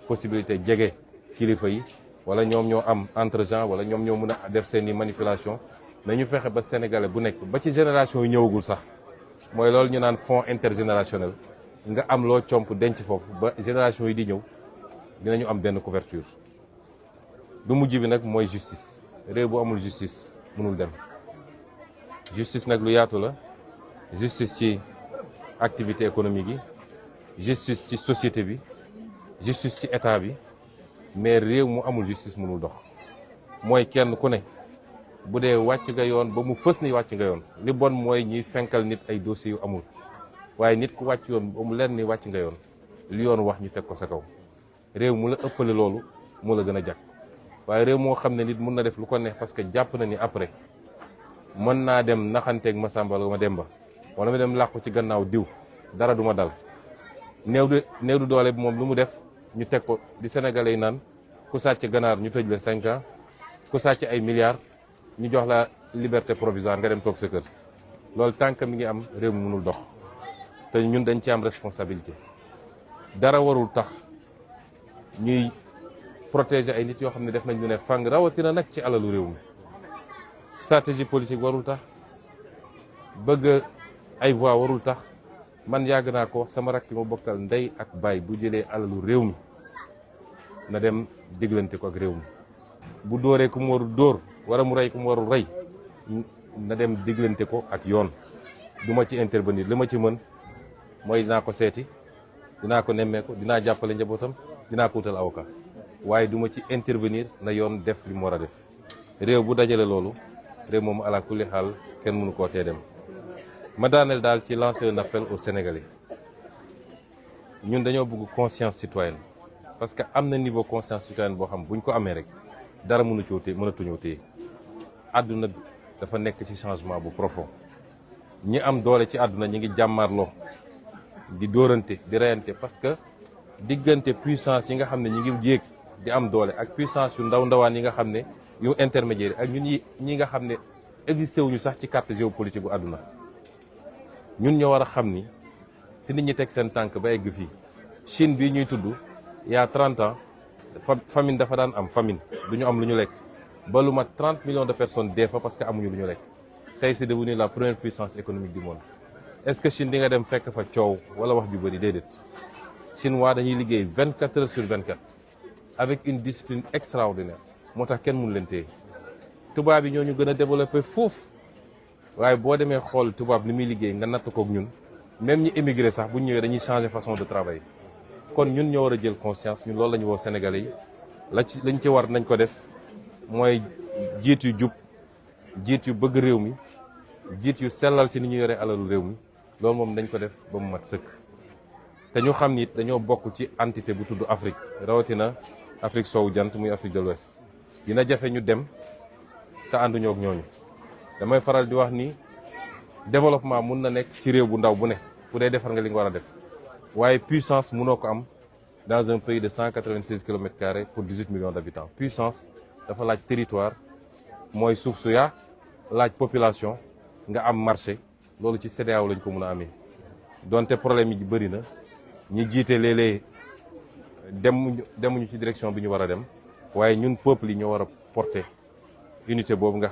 possibilité jege kilifa yi wala ñoom ñoo am entre-gens wala ñoom ñoo mën a def seeni manipulation nañu fexe ba sénégalais bu nekk ba ci génération yu ñëwagul sax mooy loolu ñu naan fonds intergénérationnel nga am loo comp denc foofu ba génération yi di ñëw dinañu am benn couverture. bu mujj bi nag mooy justice réew bu amul justice mënul dem justice nag lu yaatu la justice ci activité économique yi justice ci société bi justice ci état bi mais réew mu amul justice mënul dox mooy kenn ku ne bu dee wàcc nga yoon ba mu fës ni wàcc nga yoon li bon mooy ñuy fenkal nit ay dossiers yu amul waaye nit ku wàcc yoon ba mu leen ni wàcc nga yoon li yoon wax ñu teg ko sa kaw réew mu la ëppale loolu moo la gën a jàkk waaye réew moo xam ne nit mun na def lu ko neex parce que jàpp na ni après mën naa dem naxanteeg ma Samba wala ma Demba wala ma dem làqu ci gannaaw diw dara du ma dal néew du doole bi moom lu mu def ñu teg ko di sénégalais yi naan ku sàcc ganaar ñu tëj la 5 ans ku sàcc ay milliards ñu jox la liberté provisoire nga dem toog sa kër loolu tànk mi ngi am réew mi mënul dox te ñun dañ ci am responsabilité dara warul tax ñuy protéger ay nit yoo xam ne def nañ lu ne fang rawatina nag ci alalu réew mi stratégie politique warul tax bëgg ay voix warul tax man yàgg naa ko wax sama rakk ma bokkal ndey ak baay bu jëlee alalu réew mi na dem diglante ko ak réew mi bu dóoree ku mu warul dóor wala mu rey ku mu warul rey na dem diglante ko ak yoon du ma ci intervenir li ma ci mën mooy dinaa ko seeti dinaa ko nemmeeku dinaa jàppale njabootam dinaa ko wutal avocat waaye du ma ci intervenir na yoon def li mu war a def réew bu dajale loolu réew moom ala kulli xaal kenn mënu koo tee dem ma daaneel daal ci lancer un appel aux Sénégalais ñun dañoo bëgg conscience citoyenne parce que am na niveau conscience citoyenne boo xam buñ ko amee rek dara mënatuñoo téye àdduna bi dafa nekk ci changement bu profond ñi am doole ci àdduna ñi ngi jàmmarloo di dóorante di reyante parce que diggante puissance yi nga xam ne ñi ngi yéeg di am doole ak puissance yu ndaw ndawaan yi nga xam ne yu intermédiaire ak ñun ñi nga xam ne existé wuñu sax ci carte géopolitique bu àdduna ñun ñoo war a xam ni fi nit ñi teg seen tànk ba egg fii Chine bii ñuy tudd il y a 30 ans famine dafa daan am famine du ñu am lu ñu lekk ba lu mat 30 millions de personnes dee fa parce que amuñu lu ñu lekk tey c'est devenu la première puissance économique du monde est-ce que Chine di nga dem fekk fa coow wala wax ju bëri déedéet Chinois dañuy liggéey 24 heures sur 24 avec une discipline extraordinaire moo tax kenn mënu leen téye tubaab yi ñoo ñu gën a développé foofu waaye boo demee xool tubaab ni muy liggéey nga natt kook ñun même ñi émigré sax bu ñu ñëwee dañuy changer façon de travail kon ñun ñoo war a jël conscience ñun loolu la ñu woo Sénégalais yi lañ ci war nañ ko def mooy jiit yu jub jiit yu bëgg réew mi jiit yu sellal ci ni ñu yore alalu réew mi loolu moom dañ ko def ba mu mat sëkk te ñu xam ni dañoo bokk ci entité bu tudd Afrique rawatina Afrique soowu jant muy Afrique de l'Ouest dina jafe ñu dem te ànduñoo ak ñooñu damay faral di wax ni développement mun na nekk ci réew bu ndaw bu ne bu dee defar nga li nga war a def waaye puissance mënoo ko am dans un pays de 196 kilomètres carrés pour 18 millions d'habitants puissance dafa laaj territoire mooy suuf su yaa laaj population nga am marché loolu ci CEDEAO lañ ko mën a amee donte problème yi bëri na ñi jiite léeg-léeg demuñu ci direction bi ñu war a dem waaye ñun peuple yi ñoo war a porter unité boobu nga